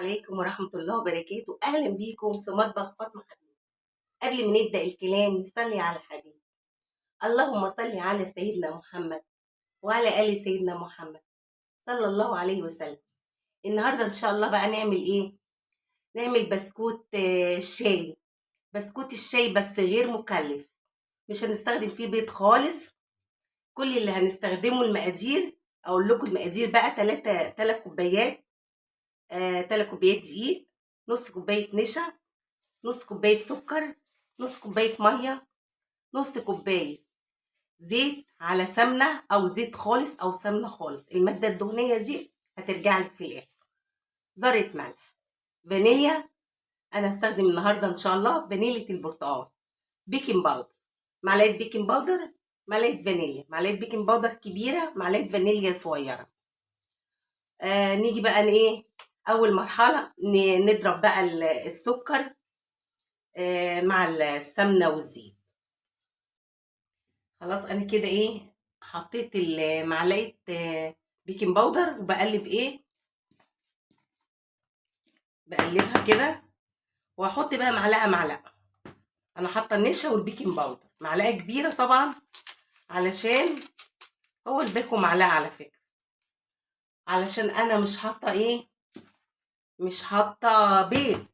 عليكم ورحمة الله وبركاته. أهلا بيكم في مطبخ فاطمة حبيب. قبل ما نبدأ الكلام نصلي على الحبيب. اللهم صل على سيدنا محمد وعلى آل سيدنا محمد صلى الله عليه وسلم. النهاردة إن شاء الله بقى نعمل إيه؟ نعمل بسكوت الشاي. بسكوت الشاي بس غير مكلف، مش هنستخدم فيه بيض خالص. كل اللي هنستخدمه المقادير، أقول لكم المقادير بقى: 3 كوبايات، 3 كوبايات دقيق، نص كوباية نشا، نص كوباية سكر، نص كوباية مية، نص كوباية زيت على سمنة أو زيت خالص أو سمنة خالص. المادة الدهنية دي هترجع لك في الآخر. ذرة ملح، فانيليا. أنا هستخدم النهاردة إن شاء الله فانيليا البرتقال، baking powder، معلقة baking powder، معلقة فانيليا، معلقة baking powder كبيرة، معلقة فانيليا صغيرة. نيجي بقى ايه اول مرحلة، نضرب بقى السكر مع السمنة والزيت. خلاص انا كده ايه حطيت معلقه baking powder وبقلب ايه، بقلبها كده، واحط بقى معلقه. انا حاطه النشا وال baking powder معلقه كبيرة طبعا، علشان هو الباكو معلقه على فكرة، علشان انا مش حاطه ايه، مش حاطه بيض.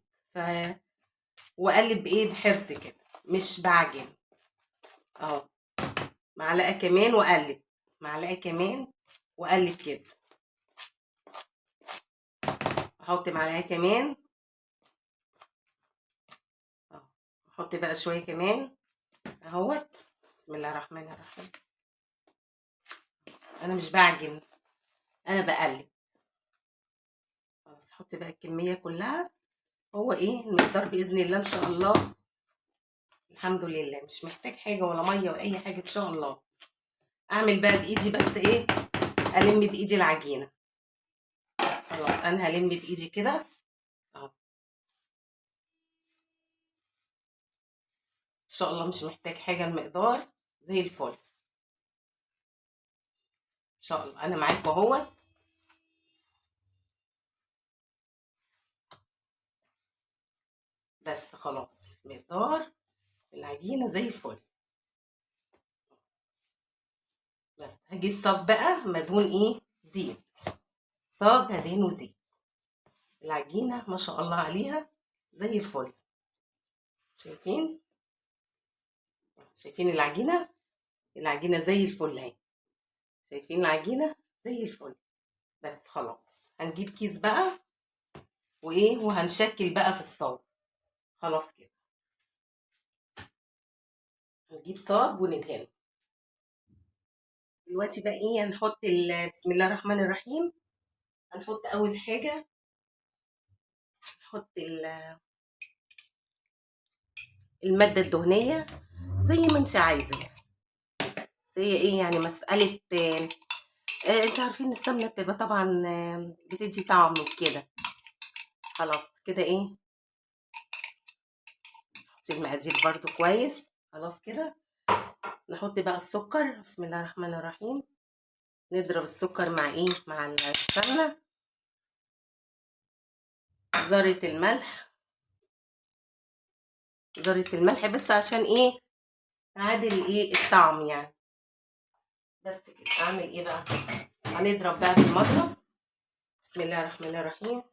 واقلب ايه بحرص كده، مش بعجن اهو. معلقه كمان واقلب، معلقه كمان واقلب كده، احط معلقه كمان اهو، احط بقى شوية كمان اهوت. بسم الله الرحمن الرحيم. انا مش بعجن، انا بقلب. خلاص احط بقى الكمية كلها، هو ايه المقدار باذن الله ان شاء الله. الحمد لله مش محتاج حاجة ولا مية ولا اي حاجة ان شاء الله. اعمل بقى بايدي بس ايه، الم بايدي العجينة. خلاص انا هلم بايدي كده اهو، ان شاء الله مش محتاج حاجة، المقدار زي الفل ان شاء الله. انا معاكم اهوت. بس خلاص مقدار العجينة زي الفل. بس هجيب صاج بقى مدهون ايه، زيت. صاج هدهنه زيت. العجينة ما شاء الله عليها زي الفل. شايفين؟ شايفين العجينة؟ العجينة زي الفل اهي. شايفين العجينة زي الفل. بس خلاص هنجيب كيس بقى وايه، وهنشكل بقى في الصاج. خلاص كده هنجيب صاج وندهنه. دلوقتي بقى ايه، هنحط بسم الله الرحمن الرحيم. هنحط اول حاجة، نحط المادة الدهنية زي ما انت عايزه يعني. بس هي ايه يعني مسالة، انتوا عارفين السمنة بتبقى طبعا، بتدي طعم وكده. خلاص كده ايه، نحط المقادير برضو كويس. خلاص كده نحط بقى السكر. بسم الله الرحمن الرحيم. نضرب السكر مع ايه، مع السمنة. ذره الملح، ذره الملح بس عشان ايه، تعادل ايه الطعم يعني. بس كده. اعمل ايه بقى، هنضرب بقى بالمضرب. بسم الله الرحمن الرحيم.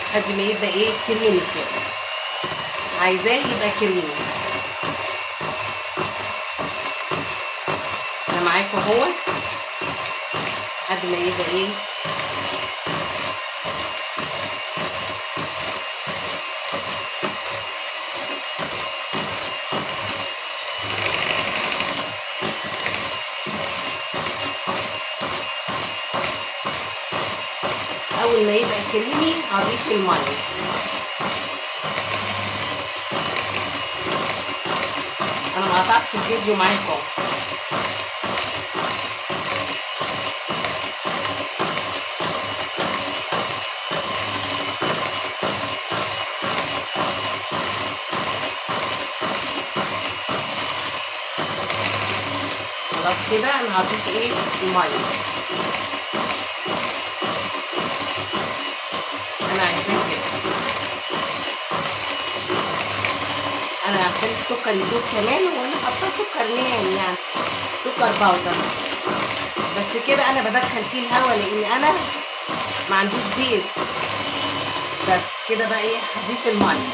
لحد ما يبقى ايه، كريمي كده. عايزاه يبقى كريمي. انا معاكم اهوت لحد ما يبقى ايه، اول ما يبقى كريمي هضيف المية. انا ما قطعتش الفيديو معاكم. خلاص كده انا هضيف ايه؟ المية. انا عايزاه كده، انا عشان السكر يدوب كمان، وانا حاطه سكر ناعم يعني سكر باودر بس كده. انا بدخل فيه الهواء لان انا ما عنديش بيض. بس كده بقى ايه؟ هضيف المية،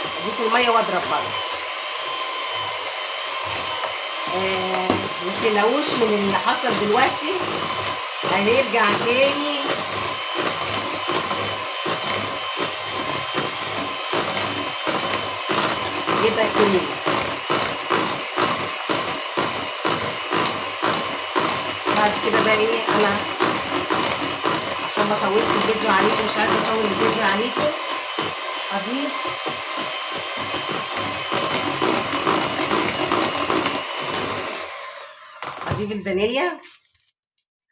هضيف المية واضرب برضه. ما تقلقوش من اللي حصل دلوقتي، هيرجع تاني. يبقى كريم. بعد كده بقى ايه، انا عشان ما اطولش الفيديو عليكم، مش عايزه اطول الفيديو عليكم، اضيف الفانيليا.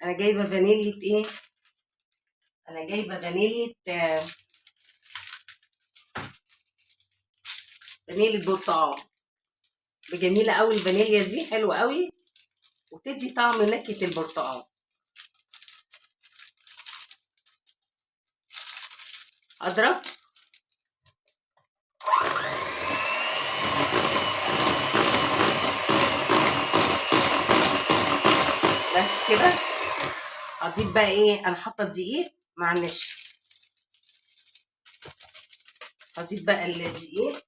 انا جايبه فانيليا ايه؟ انا جايبه فانيليا، فانيليا برتقال. جميلة قوي الفانيليا دي، حلوة قوي وبتدي طعم نكهة البرتقال. اضرب بس كده. اضيف بقى ايه؟ انا حاطه دقيق مع النشا، اضيف بقى الدقيق،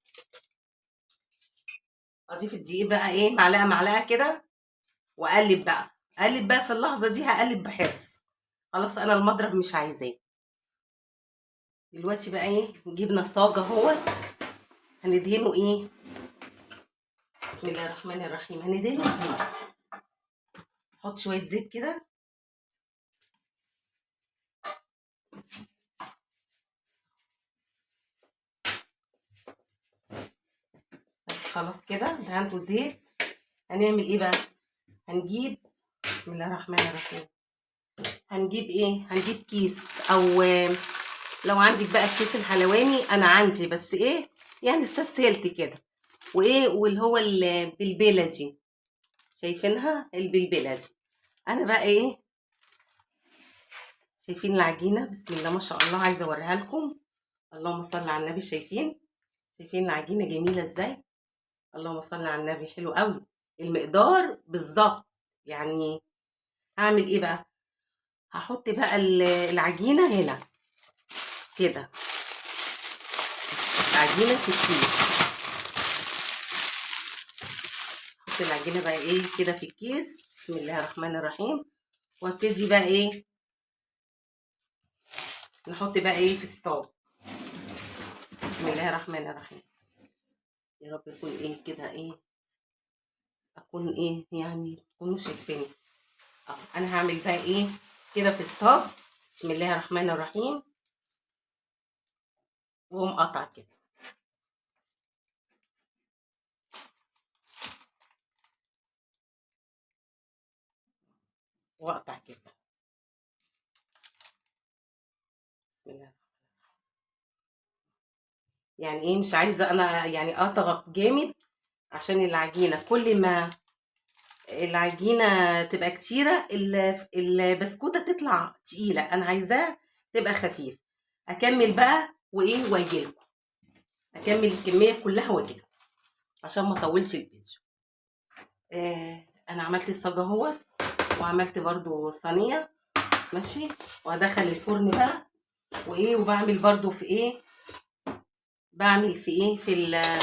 اضيف الدقيق بقى ايه، معلقه معلقه كده، واقلب بقى. اقلب بقى في اللحظة دي، هقلب بحرص. خلاص انا المضرب مش عايزاه دلوقتي. بقى ايه، جبنا صاجه اهوت، هندهنه ايه؟ بسم الله الرحمن الرحيم. هندهنه زيت، نحط شوية زيت كده. بس خلاص كده دهنته زيت. هنعمل ايه بقى؟ هنجيب، بسم الله الرحمن الرحيم، هنجيب ايه؟ هنجيب كيس، او لو عندك بقى الكيس الحلواني، انا عندي بس ايه يعني استسهلت كده. وايه، واللي هو البلبلة دي، شايفينها البلبلة دي. انا بقى ايه، شايفين العجينة؟ بسم الله ما شاء الله، عايزه اوريها لكم. اللهم صل على النبي. شايفين العجينة جميلة ازاي؟ اللهم صل على النبي، حلو قوي المقدار بالظبط. يعني هعمل ايه بقى؟ هحط بقى العجينة هنا كده، العجينة في الكيس. احط العجينة بقى ايه كده في الكيس، بسم الله الرحمن الرحيم. وابتدي بقى ايه، نحط بقى ايه في الصاج. بسم الله الرحمن الرحيم. يا رب يكون ايه كده، ايه اكون ايه يعني تكونوا شايفيني. انا هعمل بقى ايه كده في الصاج، بسم الله الرحمن الرحيم، واقوم قاطعه كده. واقطع كده، بسم الله. يعني ايه، مش عايزه انا يعني اضغط جامد عشان العجينة، كل ما العجينة تبقى كتيرة البسكوته تطلع تقيلة، انا عايزاها تبقى خفيف. اكمل بقى وايه واجيلكم، اكمل الكمية كلها واجيلكم عشان ما اطولش الفيديو. انا عملت الصاجه اهوت، وعملت برضو صينية ماشي، وهدخل الفرن بقى. وايه، وبعمل برضو في ايه، بعمل في ايه، في ال،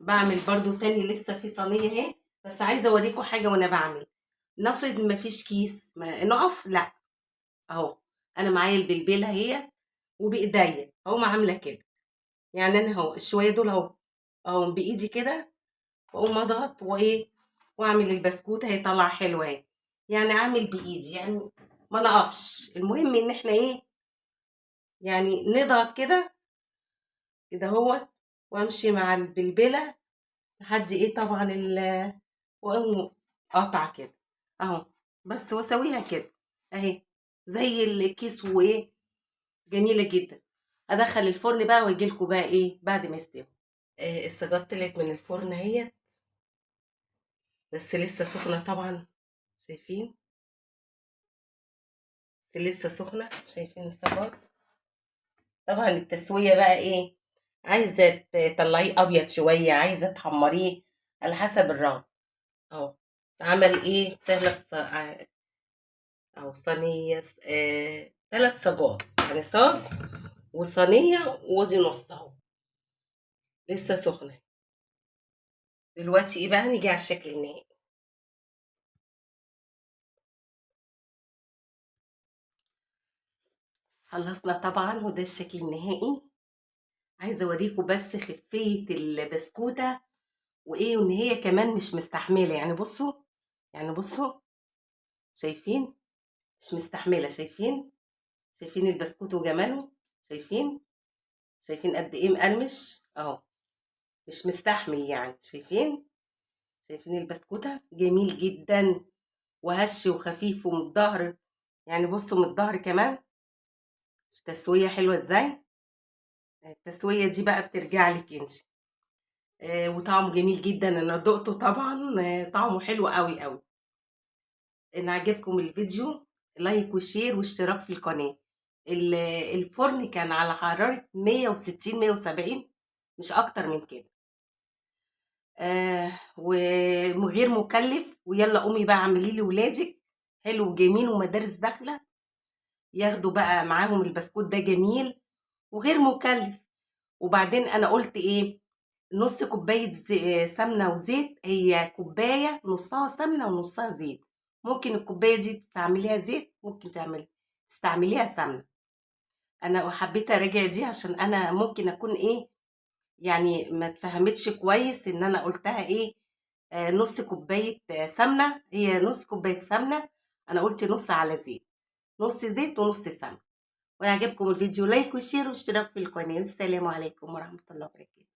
بعمل برضو تاني لسه في صينية اهي. بس عايزه اوريكم حاجة وانا بعمل. نفرض ما فيش كيس، ما نقف، لا اهو انا معايا البلبلة اهي وبايديا اهو ما عامله كده. يعني انا اهو الشويه دول اهو، اهو بايدي كده، واقوم اضغط وايه واعمل البسكوت، هيطلع حلو اهي. يعني اعمل بايدي، يعني ما نقفش. المهم ان احنا ايه يعني نضغط كده كده اهوت، وامشي مع البلبلة لحد ايه طبعا واقوم قاطعه كده اهو بس، واسويها كده اهي زي الكيس، وايه جميلة جدا. ادخل الفرن بقى واجي لكم بقى ايه بعد ما يستوي. السجاد طلعت من الفرن اهي. بس لسه سخنة طبعا، شايفين؟ بس لسه سخنة، شايفين الصاجات؟ طبعا التسوية بقى ايه، عايزة تطلعيه ابيض شوية، عايزة تحمريه على حسب الرغبة. اهو عمل ايه، تلات اهو صينية، 3 صاجات، يعني صاج وصينية ودي نص اهو، لسه سخنة. دلوقتي ايه بقى، نيجي على الشكل النهائي. خلصنا طبعا، وده الشكل النهائي. عايزه اوريكم بس خفيه البسكوته وايه، وان هي كمان مش مستحمله، يعني بصوا، يعني بصوا، شايفين؟ مش مستحمله، شايفين؟ شايفين البسكوت وجماله؟ شايفين؟ شايفين قد ايه مقرمش اهو، مش مستحمل يعني، شايفين؟ شايفين البسكوته؟ جميل جدا وهش وخفيف ومن الظهر، يعني بصوا من الظهر كمان تسويه حلوة ازاي. التسوية دي بقى بترجع لك انت. وطعمه جميل جدا، انا دقته طبعا، طعمه حلو قوي قوي. ان عجبكم الفيديو like و share واشتراك في القناة. الفرن كان على حرارة 160 170، مش اكتر من كده، وغير مكلف. ويلا قومي بقى اعملي لي ولادك حلو وجميل، ومدارس داخله ياخدوا بقى معاهم البسكوت ده، جميل وغير مكلف. وبعدين انا قلت ايه، نص كوباية سمنه وزيت، هي كوباية نصها سمنه ونصها زيت، ممكن الكوباية دي تستعمليها زيت، ممكن تستعمليها سمنه. انا حبيت اراجع دي عشان انا ممكن اكون ايه يعني ما اتفهمتش كويس ان انا قلتها ايه، نص كوباية سمنه، هي نص كوباية سمنه، انا قلت نص على زيت، نص زيت ونص سمنه. ويعجبكم الفيديو like و share واشتراك في القناة. السلام عليكم ورحمة الله وبركاته.